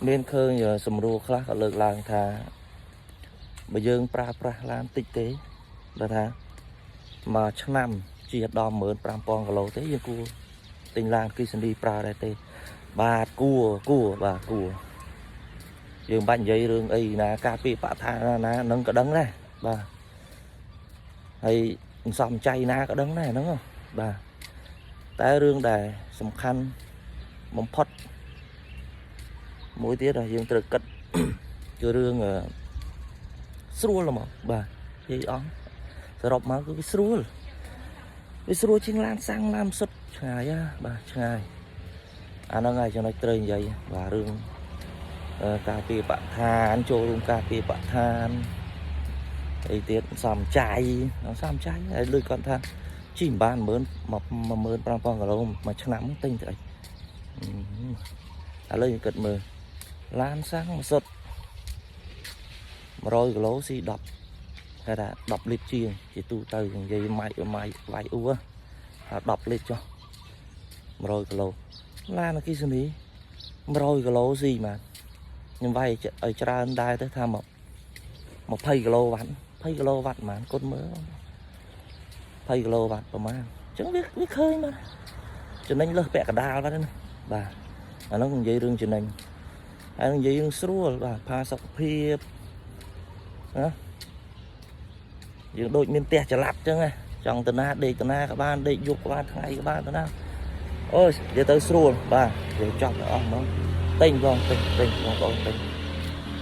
មានឃើញសម្រួលខ្លះក៏លើកឡើងថាបើយើងប្រើប្រាស់ឡានតិចទេបើថាមួយឆ្នាំជាដល់15,000គីឡូទេយើងគួរទិញឡានអគ្គិសនីប្រើដែរទេបាទគួរគួរបាទគួរយើងមិនបាច់និយាយរឿងអីណាការពារបរិស្ថានណាណានឹងក៏ដឹងដែរបាទហើយសំចៃណាក៏ដឹងដែរហ្នឹងហ៎បាទតែរឿងដែលសំខាន់បំផុតមួយទៀតដែលយើងត្រូវគិត គឺរឿងស្រួលហ្មងបាទនិយាយអស់សរុបមកគឺវាស្រួលវាស្រួលជាងឡានសាំងឡានសុទ្ធឆ្ងាយណាបាទឆ្ងាយអាហ្នឹងហើយចំណុចត្រូវនិយាយបាទរឿងការពារបរិស្ថានចូលរួមការពារបរិស្ថានអីទៀតសំចៃសំចៃហើយលើគាត់ថាជិះមិនបាន1 15000គីឡូមួយឆ្នាំទិញទៅអីឥឡូវយើងគិតមើលឡានសាំងមួយសុទ្ធ100គីឡូស៊ី10គេថា10លីត្រជាងជាទូទៅនិយាយម៉ៃម៉ៃវាយអ៊ូថា10លីត្រចុះ100គីឡូឡានអគ្គិសនី100គីឡូស៊ីបានខ្ញុំវាយឲ្យច្រើនដែរទៅថាមក20គីឡូវ៉ាត់20គីឡូវ៉ាត់ប្រហែលគុណមើល20គីឡូវ៉ាត់ប្រហែលអញ្ចឹងវាវាឃើញបាទចំណេញលើសពាក់កណ្ដាលបាទណាបាទអាហ្នឹងនិយាយរឿងចំណេញហើយនិយាយរឿងស្រួលបាទផាសុខភាពណាយើងដូចមានផ្ទះចល័តអញ្ចឹងណាចង់ទៅណាដេកទៅណាក៏បានដេកយប់ក៏បានថ្ងៃក៏បានទៅណាអូយនិយាយទៅស្រួលបាទនិយាយចប់ទៅអស់ហ្មងទិញបងទិញទិញបងប្អូនទិញ។